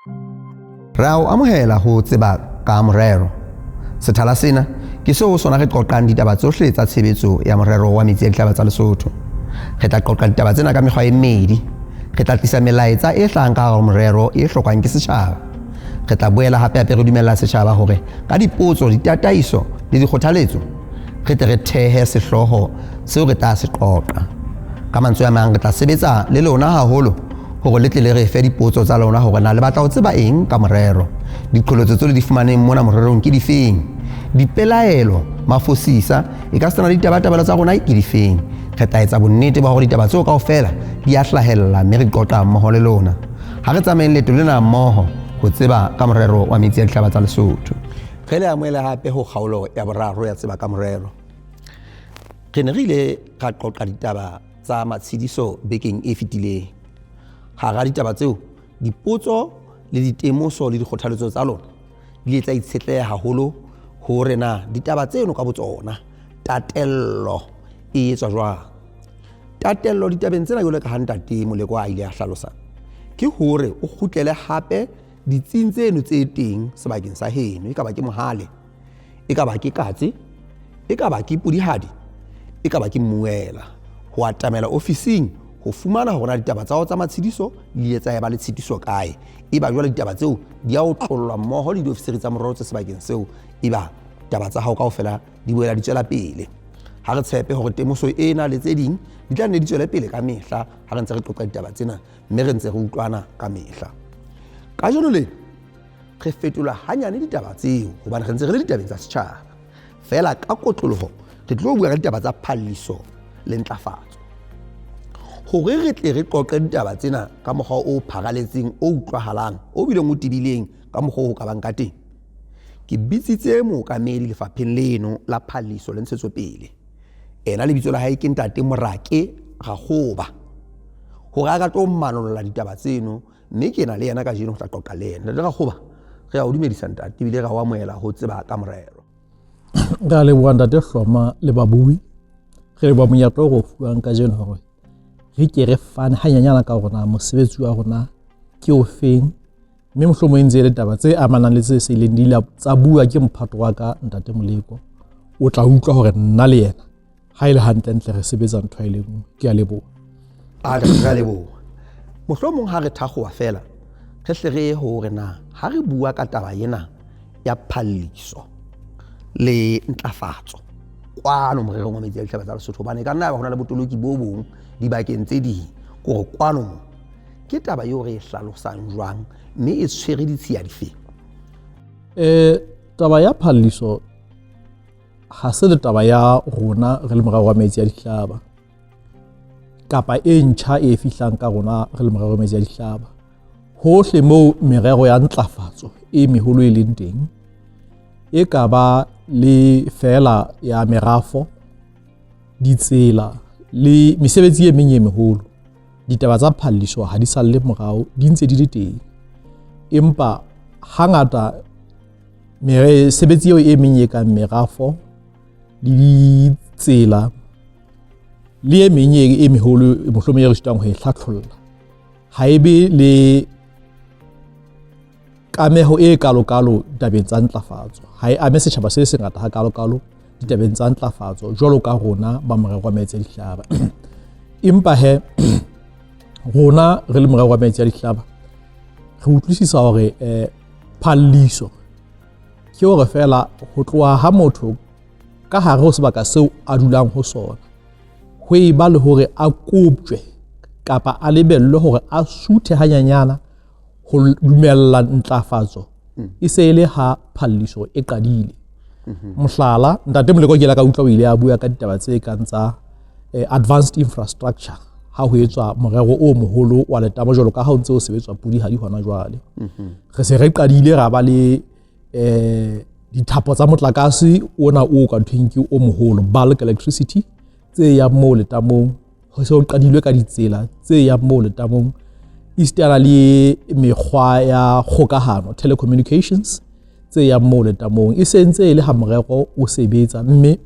Re a o amohela ho Tseba ka Morero. Sethala sena ke seo ho sona re qoqang ditaba tsohle tsa tshebetso ya morero wa metsi a dihlaba tsa Lesotho. Re tla qoqa ditaba tsena ka mekgwa e mmedi. Re tla tlisa melaetsa e hlahang ka hare ho morero e hlokwang ke setjhaba. Re tla boela hape hape re dumella setjhaba hore ka dipotso, ditataiso le dikgothaletso re tle re thehe sehlooho seo re tla se qoqa. Ka mantswe a mang, re tla sebetsa le lona haholo hore le tle le re fe dipotso tsa lona hore na le batla ho tseba eng ka morero. Diqholotso tseo le di fumaneng mona morerong ke difeng? Dipelaelo, mafosisa, e ka sena le ditabatabelo tsa rona ke difeng? Re tla etsa bonnete ba hore ditaba tseo kaofela di a hlahella mme re qoqa mmoho le lona. Ha re tsamayeng leeto lena mmoho ho tseba ka morero wa metsi a dihlaba tsa Lesotho. Re le amohele hape ho kgaolo ya boraro ya Tseba ka Morero. Re ne re ile ra qoqa ditaba tsa matshediso bekeng e fetileng. Hara ditaba tseo, dipotso le ditemoso le dikgothaletso tsa lona di ile tsa itshetleha haholo hore na ditaba tseno ka botsona tatello e etswa jwang. Tatello ditabeng tsena jwalo ka ha Ntate Moleko a ile a hlalosa, ke hore o kgutlele hape ditsing tseno tse teng sebakeng sa heno, e ka ba ke mohale, e ka ba ke katse, e ka ba ke pudihadi, e ka ba ke mmuela, ho atamela ofising ho fumana hore na ditaba tsa hao tsa matshediso di ile tsa eba le tshitiso kae. Eba jwale ditaba tseo di a otlollwa mmoho le diofisiri tsa morero tse sebakeng seo, eba taba tsa hao kaofela di boela di tswela pele. Ha re tshepe hore temoso ena le tse ding di tla nne di tswele pele ka mehla ha re ntse re qoqa ditaba tsena mme re ntse re utlwana ka mehla. Kajeno lena re fetola hanyane ditaba tseo hobane re ntse re le ditabeng tsa setjhaba. Feela ka kotloloho re tlo bua ka ditaba tsa phalliso le ntlafatso. Hore re tle re qoqe ditaba tsena ka mokgwa o pharaletseng, o utlwahalang, o bileng o tebileng ka mokgwa o ho ka bang ka teng, ke bitsitse mookamedi lefapheng leno la phalliso le ntshetsopele. Ena lebitso la hae ke Ntate Morake Rakgoba, hore a ka tlo manolla ditaba tseno, mme ke na le yena kajeno ho tla qoqa le yena. Ntate Rakgoba, re a o dumedisa ntate, ebile re a o amohela ho Tseba ka Morero. Re a leboha Ntate Hloma le babui. Re leboha monyetla o re o fuwang kajeno hore re ke re fane hanyanyana ka hore na mosebetsi wa rona ke o feng, mme mohlomong e ntse e le taba tse amanang le tse se ileng di ile tsa bua ke mphato wa ka Ntate Moleko. O tla utlwa hore nna le yena ha e le hantlentle re sebetsa ntho e le nngwe. Ke a leboha. A re a leboha. Mohlomong ha re thakgowa feela re hle re ye hore na ha re bua ka taba ena ya phalliso le ntlafatso kwano morerong wa metsi a dihlaba tsa Lesotho, hobane e ka nna ya ba ho na le botoloki bo bong dibakeng tse ding, kore kwano mo ke taba eo re e hlalosang jwang mme e tshwere ditshiya dife? Taba ya phalliso ha se le taba ya rona re le morero wa metsi a dihlaba kapa e ntjha e fihlang ka rona re le morero wa metsi a dihlaba. Hohle moo merero ya ntlafatso e meholo e leng teng, e ka ba le feela ya merafo, ditsela le mesebetsi e meng e meholo, ditaba tsa phalliso ha di salle morao, di ntse di le teng. Empa hangata mesebetsi eo e meng e kang merafo le ditsela le e meng e meholo mohlomong e re sitang ho e hlatlholla, ha e be le kameho e kalokalo ditabeng tsa ntlafatso, ha e ame setjhaba se sengata ha kalokalo ditabeng tsa ntlafatso jwalo ka rona ba morero wa metsi a dihlaba. Empa he rona re le morero wa metsi a dihlaba re utlwisisa hore phalliso ke hore feela ho tloha ha motho ka hare ho sebaka seo a dulang ho sona ho e ba le hore a koptjwe kapa a lebellwe hore a suthe hanyanyana ho dumella ntlafatso e se e le ha phalliso e qadile. Mohlala, Ntate Moleko ke ile ka utlwa o ile a bua ka ditaba tse kang tsa advanced infrastructure ha ho etswa morero o moholo wa letamo jwalo ka ha o ntse o sebetswa Pudihadi hona jwale. Re se re qadile ra ba le dithapo tsa motlakase ona o ka thweng ke o moholo, bulk electricity, tse yang moo letamong. Ho se ho qadilwe ka ditsela tse yang moo letamong, esitana le mekgwa ya kgokahano, telecommunications, tse yang moo letamong. E se ntse e le ha morero o sebetsa, mme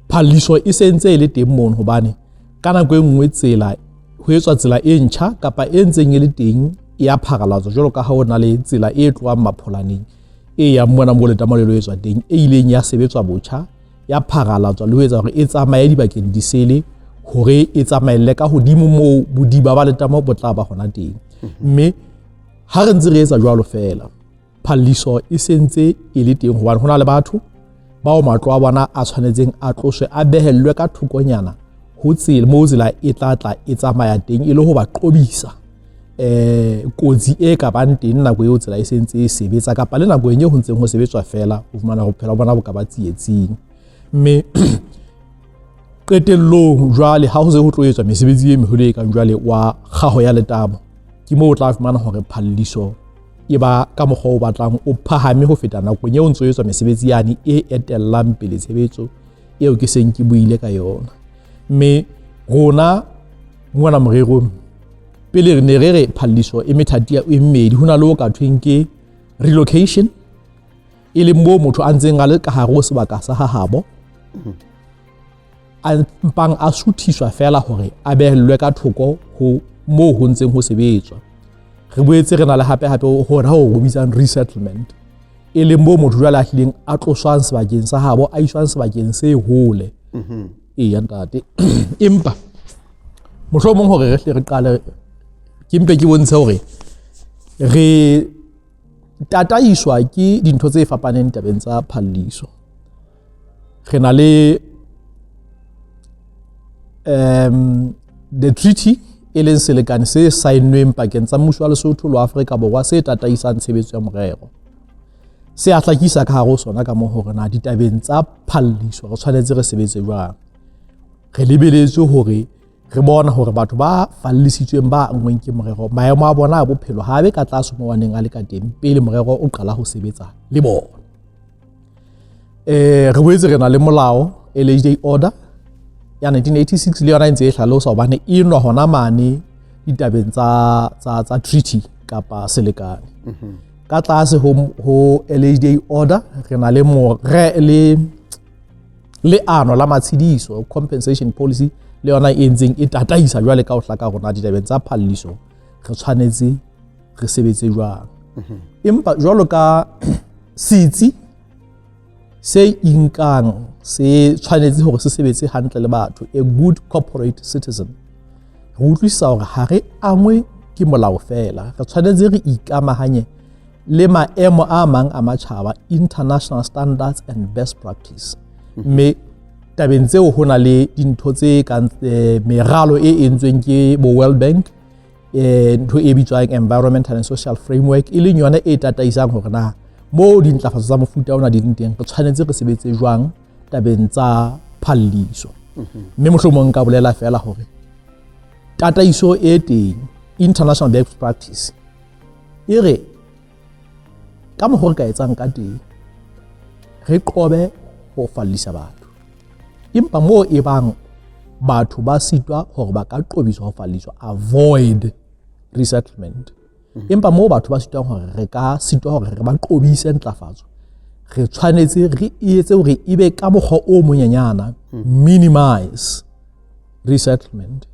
phalliso e se ntse e le teng mono, hobane ka nako e nngwe tsela ho etswa tsela e ntjha kapa e ntseng e le teng e a pharalatswa jwalo ka ha ho na le tsela e tlohang Mapholaneng e yang mona mo letamo le lo etswa teng, e ileng ya sebetswa botjha, ya pharalatswa le ho etsa hore e tsamaye dibakeng disele, hore e tsamaelle ka hodimo moo bodiba ba letamo bo tla ba hona teng. Mme ha re ntse re etsa jwalo feela, phalliso e sentse e le teng, hobane ho na le batho bao matlo a bona a tshwanetseng a tloswe, a behellwe ka thokonyana ho tsela moo tsela e tla tla e tsamaya teng, e le ho ba qobisa kotsi e ka bang teng nako eo tsela e sentse e sebetsa, kapa le nako e ho ntseng ho sebetswa feela, ho fumana bophelo ba bona bo ka ba tsietsing. Mme qetellong jwale ha ho se ho tlo etswa mesebetsi e meholo e kang jwale wa kgaho ya letamo, ke moo o tla fumana hore phalliso e ba ka mokgwa o batlang o phahame ho feta nakong eo ntso etswa mesebetsi yane e etellang pele tshebetso eo ke seng ke buile ka yona. Mme rona mona morerong pele re ne re re phalliso e methati e mmedi, ho na le o ka thweng ke relocation, e leng moo motho a ntseng a le ka hare ho sebaka sa hahabo, a mpang a suthiswa feela hore a behellwe ka thoko ho moo ho ntseng ho sebetswa. Re boetse re na le hape hape hona ho re bitsang resettlement, e leng moo motho jwale a hlileng a tloswang sebakeng sa habo a iswang sebakeng se hole. Eya ntate. Empa mohlomong hore re hle re qale, ke mpe ke bontshe hore re tataiswa ke dintho tse fapaneng tabeng tsa phalliso. Re na le the treaty, e leng selekane se saennweng pakeng tsa mmuso wa Lesotho le Afrika Borwa se tataisang tshebetso ya morero. Se a hlakisa ka hare ho sona ka moo hore na ditabeng tsa phalliso re tshwanetse re sebetse jwang. Re lebeletswe hore re bona hore batho ba fallisitsweng ba anngweng ke morero, maemo a bona a bophelo ha be ka tlase moo a neng a le ka teng pele morero o qala ho sebetsa le bona. Re boetse re na le molao LHDA order ya 1986, le yona e ntse e hlalosa hobane e nwa hona mane ditabeng tsa treaty kapa selekane. Ka tlase ho LHDA order re na le le leano la matshediso, compensation policy, le yona e ntseng e tataisa jwale ka ho hlaka rona ditabeng tsa phalliso re tshwanetse re sebetse jwang. Empa jwalo ka setsi se inkang se tshwanetse hore se sebetse hantle le batho, a good corporate citizen, re utlwisisa hore ha re angwe ke molao feela, re tshwanetse re ikamahanye le maemo a mang a matjhaba, international standards and best practice. Mme tabeng tseo ho na le dintho tse kang meralo e entsweng ke bo World Bank, ntho e bitswang environmental and social framework, e leng yona e tataisang hore na moo dintlafatso tsa mofuta ona di leng teng re tshwanetse re sebetse jwang tabeng tsa phalliso. Mme mohlomong nka bolela feela hore tataiso e teng, international best practice, e re ka mokgwa re ka etsang ka teng re qobe ho fallisa batho, empa moo e bang batho ba sitwa hore ba ka qobiswa ho falliswa, avoid resettlement. Empa moo batho ba sitwang hore re ka sitwa hore re ba qobise ntlafatso, re tshwanetse re etse hore e be ka mokgwa o monyenyana, minimize resettlement.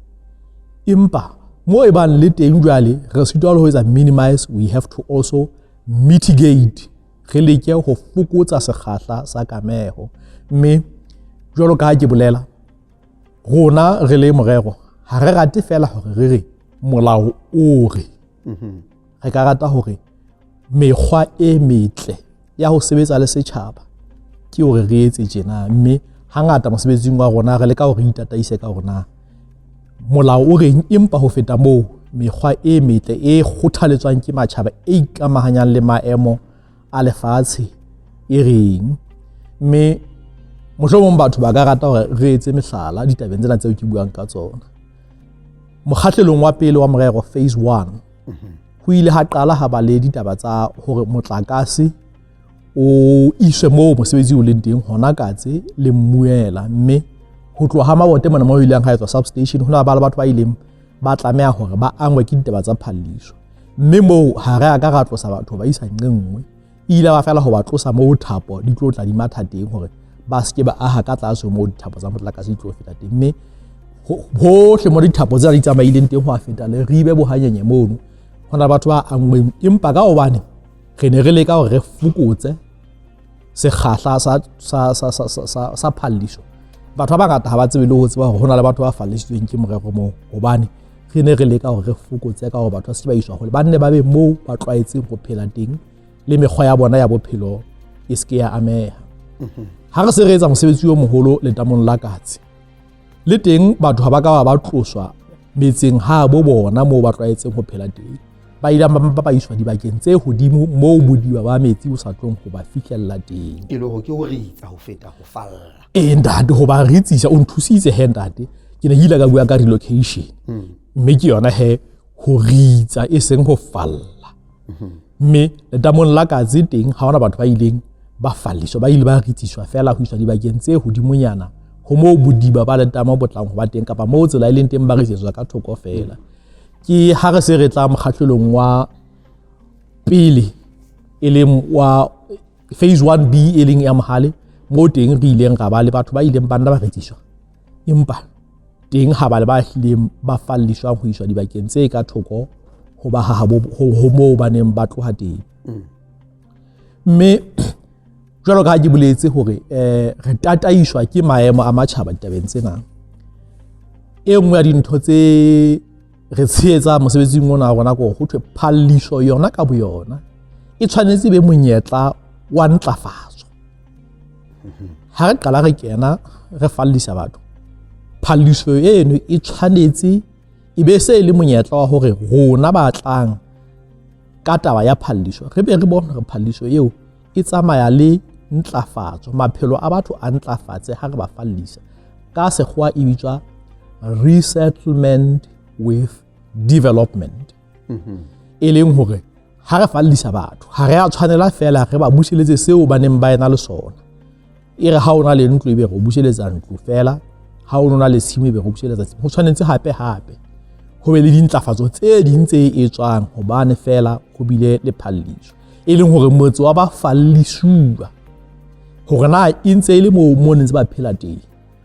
Empa moo e bang le teng jwale re sitwa le ho etsa minimize, we have to also mitigate, re leke ho fokotsa sekgahla sa kameho. Mme jwalo ka ha ke bolela, rona re le morero ha re rate feela hore re re molao o re, re ka rata hore mekgwa e metle ya ho sebetsa le setjhaba ke hore re etse tjena. Mme hangata mosebetsing wa rona re leka hore re itataise ka hore na molao o reng, empa ho feta moo mekgwa e metle e kgothaletswang ke matjhaba e ikamahanyang le maemo a lefatshe e reng. Mme mohlomong batho ba ka rata hore re etse mehlala ditabeng tsena tseo ke buang ka tsona. Mokgahlelong wa pele wa morero, phase 1, ho ile ha qala ha ba le ditaba tsa hore motlakase o iswe moo mosebetsi o leng teng hona Katse le Mmuela. Mme ho tloha ha Mabote mona moo ileng ha etswa substation, ho na ba le batho ba ileng ba tlameha hore ba angwe ke ditaba tsa phalliso. Mme moo ha re a ka ra tlosa batho ba isa nqe nngwe, e ile ba fela ho ba tlosa moo thapo di tlo tla di matha teng hore ba se ke ba aha ka tlase moo dithapo tsa motlakase di tlo feta teng. Mme hohle mo dithapo tsena di tsamaileng teng ho a feta le ribe bohanyenye mono, Ho na le batho ba anngweng, empa ka hobane re ne re leka hore re fokotse sekgahla sa phalliso, batho ba bangata ha ba tsebe le ho tseba hore ho na le batho ba fallisitsweng ke morero moo, hobane re ne re leka hore re fokotse ka hore batho ba se ba iswa hole, ba nne ba be moo ba tlwaetseng ho phela teng le mekgwa ya bona ya bophelo e se ke ya ameha. Ha re se re etsa mosebetsi o moholo letamong la Katse, le teng batho ha ba ka ba tloswa metseng ha bo bona moo ba tlwaetseng ho phela teng, ba ile ba iswa dibakeng tse hodimo moo bodiba ba metsi bo sa tlong ho ba fihlella teng. E le hore ke ho ritsa ho feta ho falla. Ee ntate, ho ba ritsisa, o nthusitse he ntate. Ke ne ke ile ka bua ka relocation, mme ke yona he ho ritsa e seng ho falla. Mme letamong la Katse teng ha hona batho ba ileng ba falliswa, ba ile ba ritsiswa fela ho iswa dibakeng tse hodimonyana ho moo bodiba ba letamo bo tlang ho ba teng, kapa moo tsela e leng teng ba ritsetswa ka thoko fela. Ke ha re se re tla mokgahlelong wa pele, e leng wa phase 1B e leng ya Mohale, moo teng re ileng ra ba le batho ba ileng ba nna ba retsiswa, empa teng ha ba le ba hlileng ba falliswang ho iswa dibakeng tse ka thoko ho ba ha ho moo ba neng ba tloha teng. Mme jwalo ka ha ke boletse hore re tataiswa ke maemo a matjhaba ditabeng tsena, e nngwe ya dintho tse re tshehetsang mosebetsing ona wa rona ke hore ho thwe phalliso yona ka boyona e tshwanetse e be monyetla wa ntlafatso. Ha re qala re kena re fallisa batho, phalliso eno e tshwanetse e be se e le monyetla wa hore rona ba tlang ka taba ya phalliso re be re bone hore phalliso eo e tsamaya le ntlafatso, maphelo a batho a ntlafatse ha re ba fallisa. Ka sekgowa e bitswa resettlement with development, e leng hore ha re fallisa batho ha re a tshwanela fela re ba buseletse seo ba neng ba ena le sona. E re ha o na le ntlo ebe re o buseletsa ntlo fela, ha o na le tshimo ebe re o buseletsa tshimo. Ho tshwanetse hape hape ho be le dintlafatso tse ding tse etswang hobane fela ho bile le phalliso, e leng hore motse wa ba fallisuwa hore na e ntse e le moo mo ne ntse ba phela teng,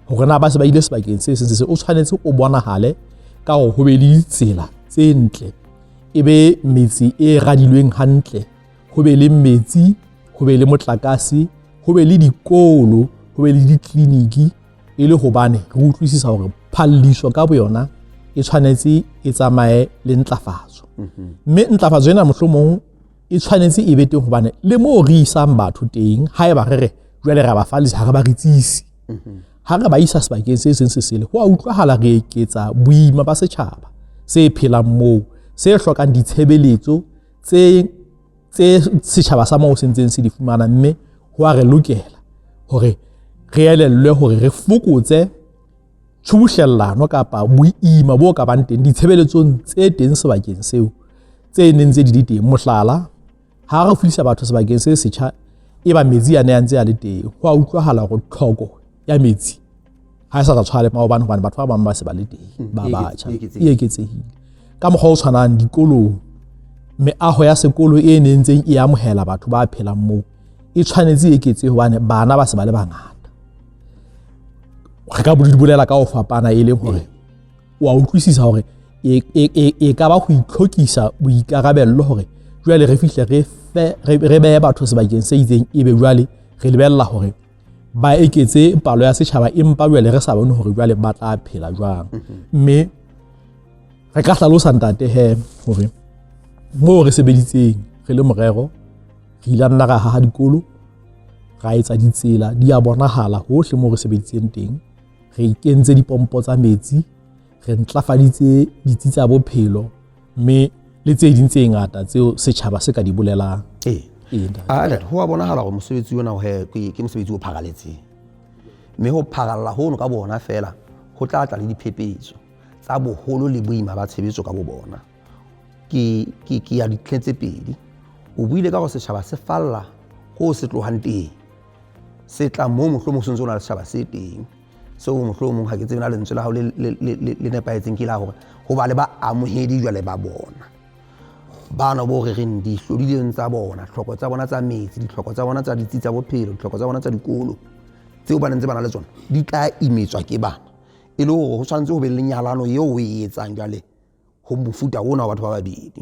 hore na ba se ba ile sebakeng se seng se seng, o tshwanetse o bonahale ka hore ho be le ditsela tse ntle, e be metse e radilweng hantle, ho be le metsi, ho be le motlakase, ho be le dikolo, ho be le ditleliniki, e le hobane re utlwisisa hore phalliso ka boyona e tshwanetse e tsamaye le ntlafatso. Mme ntlafatso ena mohlomong e tshwanetse e be teng hobane le moo re isang batho teng, haeba re re jwale re ba fallisa, ha re ba ritsise, ha re ba isa sebakeng se seng se sele, ho a utlwahala re eketsa boima ba setjhaba se phelang moo, se hlokang ditshebeletso tse setjhaba sa moo se ntseng se di fumana. Mme ho a re lokela hore re elellwe hore re fokotse tshubuhlellano kapa boima bo ka bang teng ditshebeletsong tse teng sebakeng seo tse neng tse di le teng. Mohlala, ha re fodisa batho sebakeng se setjha, e ba metsi a ne a ntse a le teng, ho a utlwahala hore tlhoko ya metsi ha e sa tla tshwana le maobane, hobane batho ba bang ba se ba le teng, ba batjha, e eketsehile. Ka mokgwa o tshwanang dikolong, meaho ya sekolo e ne ntseng e amohela batho ba phelang moo e tshwanetse e eketse hobane bana ba se ba le bangata. Re ka di bolela ka ho fapana, e leng hore o a utlwisisa hore e ka ba ho itlhokisa boikarabello hore jwale re fihle re behe batho sebakeng se itseng, ebe jwale re lebella hore ba eketse palo ya setjhaba, empa jwale re sa bone hore jwale ba tla phela jwang. Mme re ka hlalosa ntate he hore moo re sebeditseng re le morero, re ile nna ra haha dikolo, ra etsa ditsela, di a bonahala hohle moo re sebeditseng teng, re kentse dipompo tsa metsi, re ntlafaditse ditsi tsa bophelo, mme le tse ding tse ngata tseo setjhaba se ka di bolelang. Ho a bonahala hore mosebetsi ona ke mosebetsi o pharaletseng, mme ho pharalla hono ka bona fela ho tla tla le diphephetso tsa boholo le boima ba tshebetso ka bo bona. Ke ya ditlheng tse pedi. O buile ka hore setjhaba se falla ho se tlohang teng, se tla moo mohlomong se ntse o na le setjhaba se teng, seo mohlomong ha ke tsebe na lentswe la hao le nepahetseng ke la hore ho ba le ba amohedi jwale ba bona bana bo re reng dihlodileng tsa bona, tlhoko tsa bona tsa metsi, ditlhoko tsa bona tsa ditsi tsa bophelo, ditlhoko tsa bona tsa dikolo tseo ba neng ntse ba na le tsona di tla imetswa ke bana. E le hore ho tshwanetse ho be le nyalano eo o e etsang jwale ho mofuta ona wa batho ba babedi.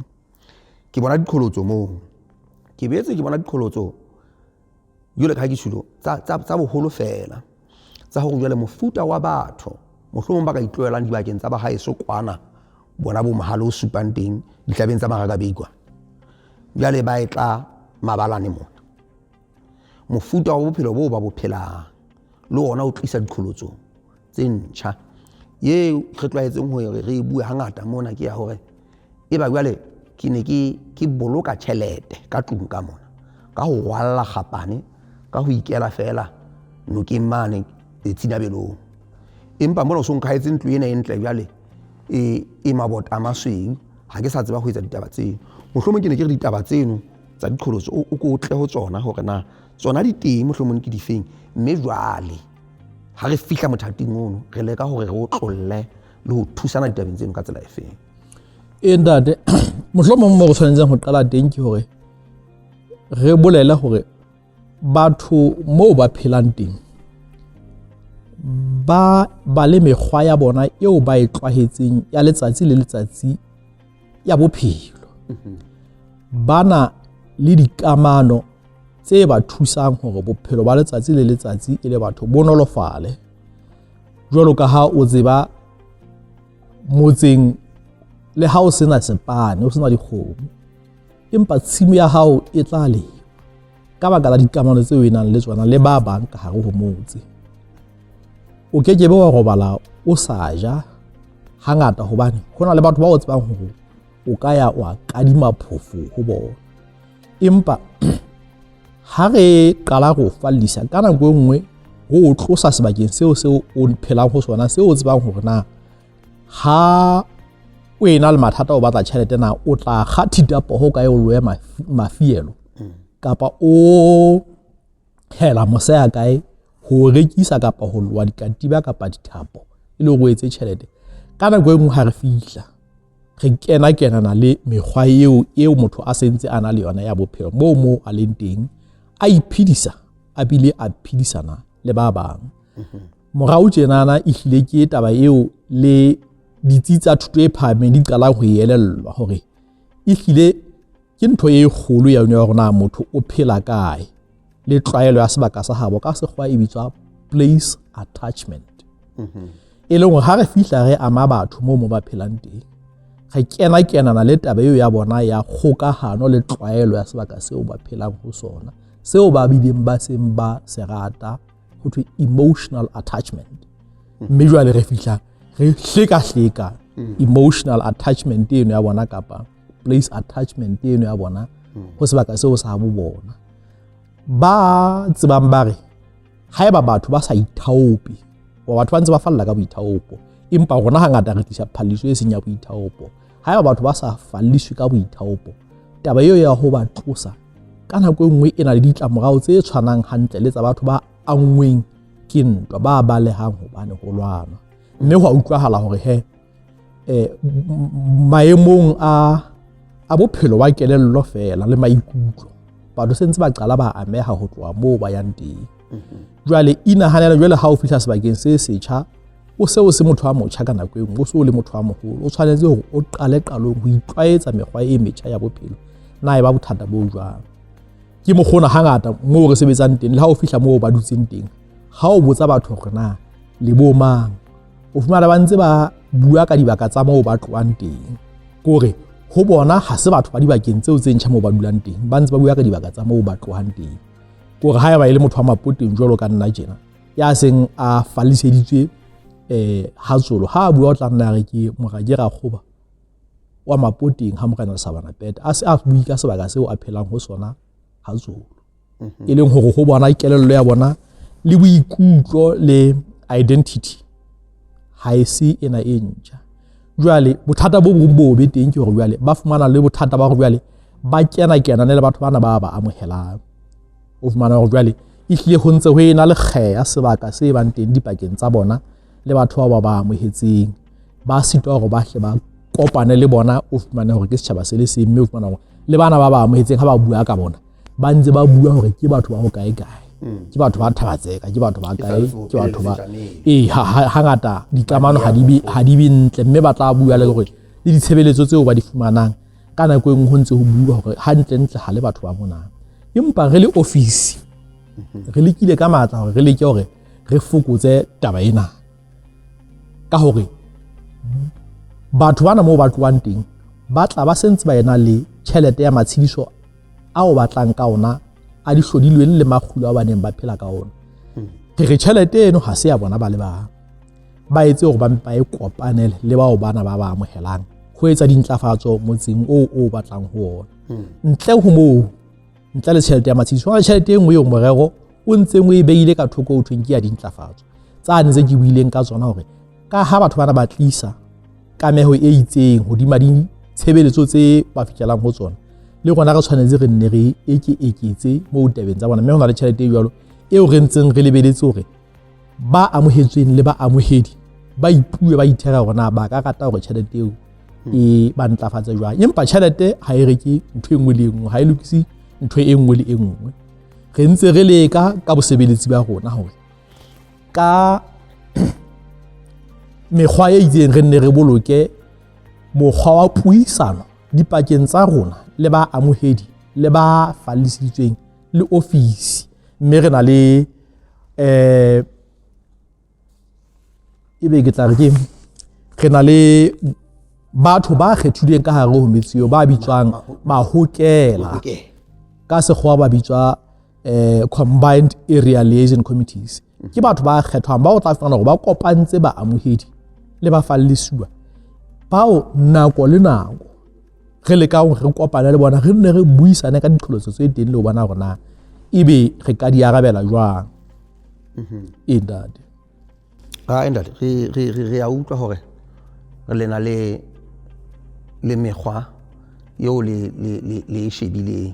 Ke bona diqholotso moo. Ke boetse ke bona diqholotso jwale ka ha ke tjholo tsa boholo feela tsa hore jwale mofuta wa batho mohlomong ba ka itloelang dibakeng tsa bahaeso kwana bona bo mohale o supang teng ditlabeng tsa Marakabei kwana, jwale ba e tla mabalane mona. Mofuta wa bophelo boo ba bo phelang le ona o tlisa diqholotso tse ntjha. Ye re tlwaetseng hore re e bue hangata mona ke ya hore e ba jwale ke ne ke boloka tjhelete ka tlung ka mona ka ho rwalla kgapane, ka ho ikela feela nokeng mane Tsinabelong. Empa mona o so nkhaetse ntlo ena e ntle jwale e mabota a masweu, ha ke sa tseba ho etsa ditaba tseno. Mohlomong ke ne ke re ditaba tseno tsa diqholotso o ko tle ho tsona hore na tsona di teng mohlomong ke difeng, mme jwale ha re fihla mothating ono re leka hore re o tlolle le ho thusana ditabeng tseno ka tsela efeng. Ee ntate, mohlomong mo re tshwanetseng ho qala teng ke hore re bolele hore batho moo ba phelang teng ba ba le mekgwa ya bona eo ba e tlwahetseng ya letsatsi le letsatsi ya bophelo. Ba na le dikamano tse ba thusang hore bophelo ba letsatsi le letsatsi e le batho bo nolofale. Jwalo ka ha o tseba motseng le ha o sena sepane, o sena dikgomo, empa tshimo ya hao e tla lema ka baka la dikamano tseo e nang le tsona le ba bang ka hare ho motse. O ke ke be wa robala o sa ja hangata hobane ho na le batho ba o tsebang hore o ka ya wa kadima phofo ho bona. Empa ha re qala go fallisa ka nako e nngwe ho o tlosa sebakeng seo seo o phelang ho sona, seo o tsebang hore na ha o ena le mathata o batla tjhelete na o tla kga thita poho kae o loye mafielo kapa o hela moseya kae ho rekisa kapa ho loa dikatiba kapa dithapo e le hore o etse tjhelete. Ka nako e nngwe ha re fihla re kena kenana le mekgwa eo motho a sentse a na le yona ya bophelo moo mo a leng teng, a iphedisa a bile a phedisana le ba bang. Morao tjenana ehlile ke taba eo le ditsi tsa thuto e phahameng di qalang ho e elellwa hore ehlile ke ntho e kgolo ya yona ya hore na motho o phela kae le tlwaelo ya sebaka sa habo, ka sekgowa e bitswa place attachment. E leng hore ha re fihla re ama batho moo mo ba phelang teng, re kena kenana le taba eo ya bona ya kgokahano le tlwaelo ya sebaka seo ba phelang ho sona, seo ba bileng ba seng ba se rata, ho thwe emotional attachment. Mme jwale re fihla re hleka-hleka emotional attachment eno ya bona kapa place attachment eno ya bona ho sebaka seo sa bo bona. Ba tsebang ba re haeba batho ba sa ithaope, wa batho ba ntse ba falla ka boithaopo, empa rona hangata re tlisa phalliso e seng ya boithaopo. Haeba batho ba sa falliswe ka boithaopo, taba eo ya ho ba tlosa ka nako e nngwe e na le ditlamorao tse tshwanang hantle le tsa batho ba anngweng ke ntwa, ba balehang hobane ho lwanwa. Mme ho a utlwahala hore he maemong a bophelo ba kelello feela le maikutlo, batho se ntse ba qala ba ameha ho tloha moo ba yang teng. Jwale inahanela jwale ha o fihla sebakeng se setjha, o se o se motho wa motjha ka nako e nngwe, o se o le motho wa moholo, o tshwanetse hore o qale qalong ho itlwaetsa mekgwa e metjha ya bophelo. Na e ba bothata bo jwang? Ke mokgona hangata moo re sebetsang teng, le ha o fihla moo ba dutseng teng, ha o botsa batho hore na le bo mang, o fumana ba ntse ba bua ka dibaka tsa moo ba tlohang teng. Ke hore ho bona ha se batho ba dibakeng tseo tse ntjha moo ba dulang teng, ba ntse ba bua ka dibaka tsa moo ba tlohang teng. Ke hore haeba e le motho wa Mapoteng jwalo ka nna tjena, ya seng a falliseditswe Hatsolo, ha a bua o tla nna re ke morake Rakgoba wa Mapoteng ha morena Sabana Pete, a se a bue ka sebaka seo a phelang ho sona Hatsolo. E leng hore ho bona kelello ya bona le boikutlo le identity ha e se ena e ntjha. Jwale bothata bo bong bo be teng ke hore jwale ba fumana le bothata ba hore jwale ba kena kenane le batho bana ba ba amohelang. O fumana hore jwale ehlile ho ntse ho ena le kgeya sebaka se bang teng dipakeng tsa bona le batho bao ba ba amohetseng, ba sitwa hore ba hle ba kopane le bona. O fumane hore ke setjhaba se le seng, mme o fumana hore le bana ba ba amohetseng ha ba bua ka bona ba ntse ba bua hore ke batho ba ho kae kae, ke batho ba Thabatseka, ke batho ba kae, ke batho ba ee. Hangata dikamano ha di be ntle, mme ba tla bua le hore le ditshebeletso tseo ba di fumanang Ka nako e nngwe ho ntse ho bua hore hantlentle ha le batho ba mona, empa re le ofisi re lekile ka matla hore re leke hore re fokotse taba ena, ka hore batho bana moo ba tlohang teng ba tla ba sentse ba ena le tjhelete ya matshediso ao ba tlang ka ona a di hlodilweng le makgulo a ba neng ba phela ka ona. Re re tjhelete eno ha se ya bona ba le bang, ba etse hore ba mpa e kopanele le bao bana ba ba amohelang ho etsa dintlafatso motseng oo o batlang ho ona. Ntle ho moo, ntle le tjhelete ya matshediso, hona le tjhelete e nngwe eo morero o ntseng o e beile ka thoko ho thweng ke ya dintlafatso tsane tse ke buileng ka tsona, hore ka ha batho bana ba tlisa kameho e itseng hodima ditshebeletso tse ba fihlelang ho tsona, le rona re tshwanetse re nne re eke eketse mo tabeng tsa bona. Mme ho na le tjhelete e jwalo eo re ntseng re lebeletse hore ba amohetsweng le ba amohedi ba ipue ba ithera hore na ba ka rata hore tjhelete eo e ba ntlafatse jwang. Empa tjhelete ha e reke ntho e nngwe le e nngwe, ha e lokise ntho e nngwe le e nngwe. Re ntse re leka ka bosebeletsi ba rona hore ka mekgwa e itseng re nne re boloke mokgwa wa puisano dipakeng tsa rona le ba amohedi le ba falliseditsweng le ofisi. Mme re na le ebe ke tla re ke re na le batho ba kgethilweng ka hare ho metse eo ba bitswang mahokela, ka sekgowa ba bitswa combined area liaison committees. Ke batho ba kgethwang ba o tla fumana hore ba kopantse ba amohedi le ba fallisuwa, bao nako le nako re lekang hore re kopane le bona, re nne re buisane ka diqholotso tse teng le ho bona hore na ebe re ka di arabela jwang. Ee ntate. Ah, ntate, re a utlwa hore re lena le mekgwa eo le le le le e shebileng,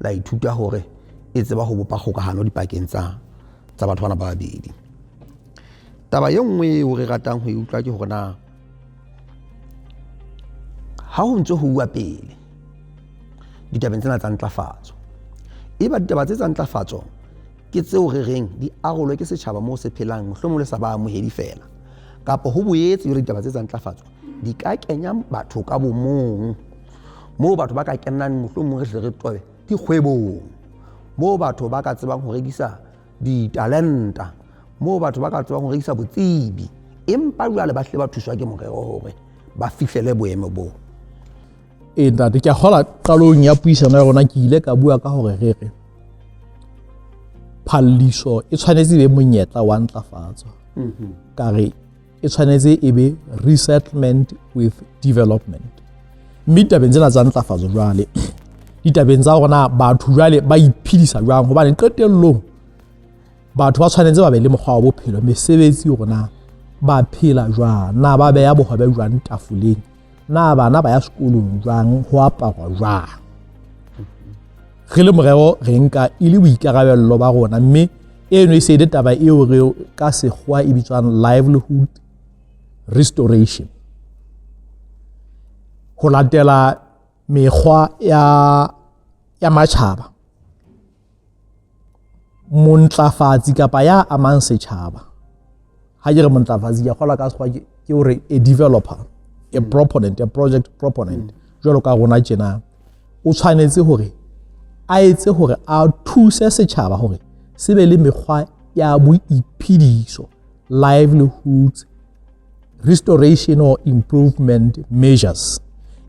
la ithuta hore e tseba ho bopa kgokahano dipakeng tsa batho bana ba babedi. Taba e nngwe eo re ratang ho e utlwa ke hore na ha ho ntse ho uwa pele ditabeng tsena tsa ntlafatso, e ba ditaba tse tsa ntlafatso ke tseo re reng di arolwe ke setjhaba moo se phelang, mohlomong le sa ba amohedi fela, kapa ho boetse jwale ditaba tse tsa ntlafatso di ka kenya batho ka bomong, moo batho ba ka kenang mohlomong re hle re tobe dikgwebong, moo batho ba ka tsebang ho rekisa ditalenta, moo batho ba ka tsebang ho rekisa botsebi, empa jwale ba hle ba thuswa ke morero hore ba fihlele boemo boo. Ee ntate, ke a kgola qalong ya puisano ya rona ke ile ka bua ka hore re re phalliso e tshwanetse e be monyetla wa ntlafatso. Ka re e tshwanetse e be resettlement with development. Mme ditabeng tsena tsa ntlafatso jwale, ditabeng tsa hore na batho jwale ba iphedisa jwang, hobane qetellong batho ba tshwanetse ba be le mokgwa wa bophelo, mesebetsi hore na ba phela jwang, na ba beha bohobe jwang tafoleng, na bana ba ya sekolong jwang, ho aparwa jwang. Re le morero re nka e le boikarabello ba rona, mme eno e se e le taba eo re ka sekgowa e bitswang livelihood restoration, ho latela mekgwa ya matjhaba. Montlafatsi kapa ya amang setjhaba, ha ke re montlafatsi ke kgola ka sekgowa ke hore a developer, a proponent, a project proponent, jwalo ka rona tjena, o tshwanetse hore a etse hore a thuse setjhaba hore se be le mekgwa ya boiphediso, livelihoods restoration or improvement measures,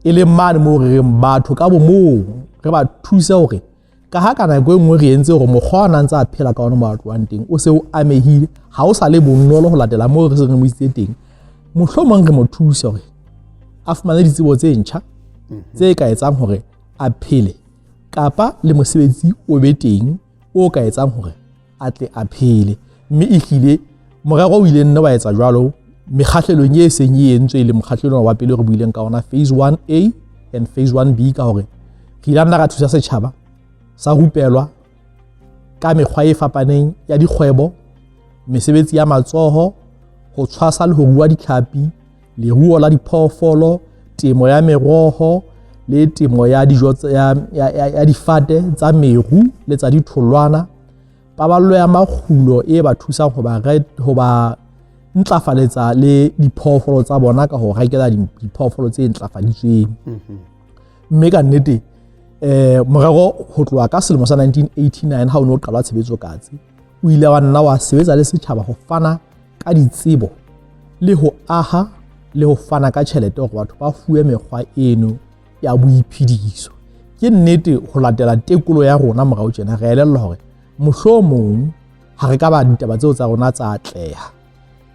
e leng mane moo re reng batho ka bomong re ba thuse hore ka ha ka nako e nngwe re entse hore mokgwa wa ntse a phela ka ona mo a tlohang teng o se o amehile, ha o sa le bonolo ho latela moo re seng re mo isitse teng, mohlomong re mo thuse hore a fumane ditsebo tse ntjha tse ka etsang hore a phele, kapa le mosebetsi o be teng o ka etsang hore a tle a phele. Mme ehlile morero o ile nne wa etsa jwalo mekgahlelong e seng e entswe, e le mokgahlelong wa pele re buileng ka ona, phase 1A and phase 1B, ka hore re ile nna ra thusa setjhaba sa rupelwa ka mekgwa e fapaneng ya dikgwebo, mesebetsi ya matsoho, ho tshwasa le ho rua ditlhapi, leruo la diphoofolo, temo ya meroho le temo ya dijo ya difate tsa meru le tsa ditholwana, paballo ya makgulo e ba thusang ho ba ntlafaletsa le diphoofolo tsa bona ka ho rekela diphoofolo tse ntlafaditsweng. Mme ka nnete morero ho tloha ka selemo sa 1989 ha o ne o qalwa tshebetso Katse, o ile wa nna wa sebetsa le setjhaba ho fana ka ditsebo le ho aha le ho fana ka tjhelete hore batho ba fuwe mekgwa eno ya boiphediso. Ke nnete ho latela tekolo ya rona morao tjena re elellwa hore mohlomong ha re ka ba ditaba tseo tsa rona tsa atleha,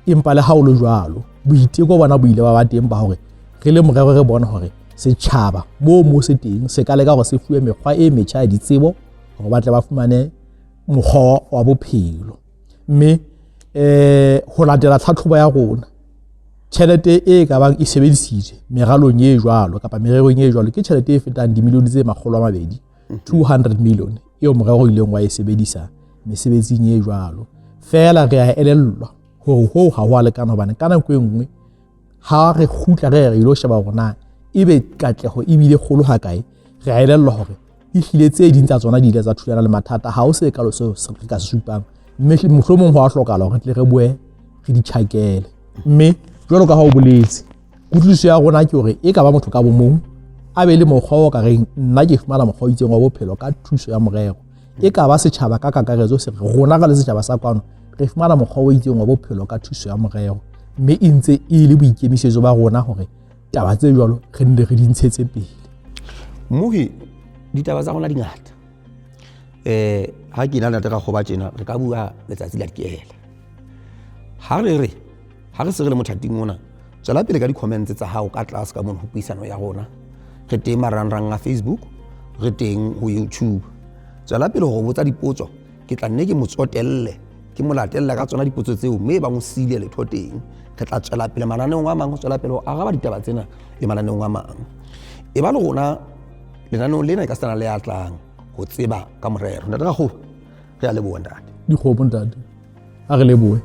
empa le ha o le jwalo boiteko bona bo ile ba ba teng ba hore re le morero re bone hore setjhaba moo mo se teng se ka leka hore se fuwe mekgwa e metjha ya ditsebo hore ba tle ba fumane mokgwa wa bophelo. Mme ho latela tlhatlhobo ya rona, tjhelete e ka bang e sebedisitswe meralong e jwalo kapa mererong e jwalo ke tjhelete e fetang dimilione tse 200, 200 million eo morero o ileng wa e sebedisa mesebetsing e jwalo. Feela re a elellwa hore hoo ha ho a lekana, hobane ka nako e nngwe ha re kgutla re ilo sheba hore na ebe katleho ebile kgolo hakae, re a elellwa hore ehlile tse ding tsa tsona di ile tsa thulana le mathata, ha ho se kalo seo re ka se supang, mme mohlomong ho a hlokahala hore tle re boe re di tjhakele. Mme jwalo ka ha o boletse, kutlwisiso ya rona ke hore e ka ba motho ka bomong a be le mokgwa o ka reng nna ke fumana mokgwa o itseng wa bophelo ka thuso ya morero. E ka ba setjhaba ka kakaretso se re rona ka le setjhaba sa kwano re fumana mokgwa o itseng wa bophelo ka thuso ya morero, mme e ntse e le boikemisetso ba rona hore taba tse jwalo re nne re di ntshetse pele. Mohi, ditaba tsa rona di ngata. Ha ke na le Ntate Rakgoba tjena re ka bua letsatsi la dikela. Ha re re ha re se re le mothating ona, tswela pele ka di-comments tsa hao ka tlase ka mono ho puisano ya rona. Re teng marangrang a Facebook, re teng ho YouTube. Tswela pele hore botsa dipotso, ke tla nne ke mo tsotelle, ke mo latella ka tsona dipotso tseo, mme ba mo siile letho teng. Re tla tswela pele mananeong a mang ho tswela pele ho araba ditaba tsena le mananeong a mang. E ba le rona lenaneong lena e ka sena le ya tlang ho tseba ka morero. Ntate Rakgoba, re a leboha ntate. Dikgomo ntate, a re lebohe.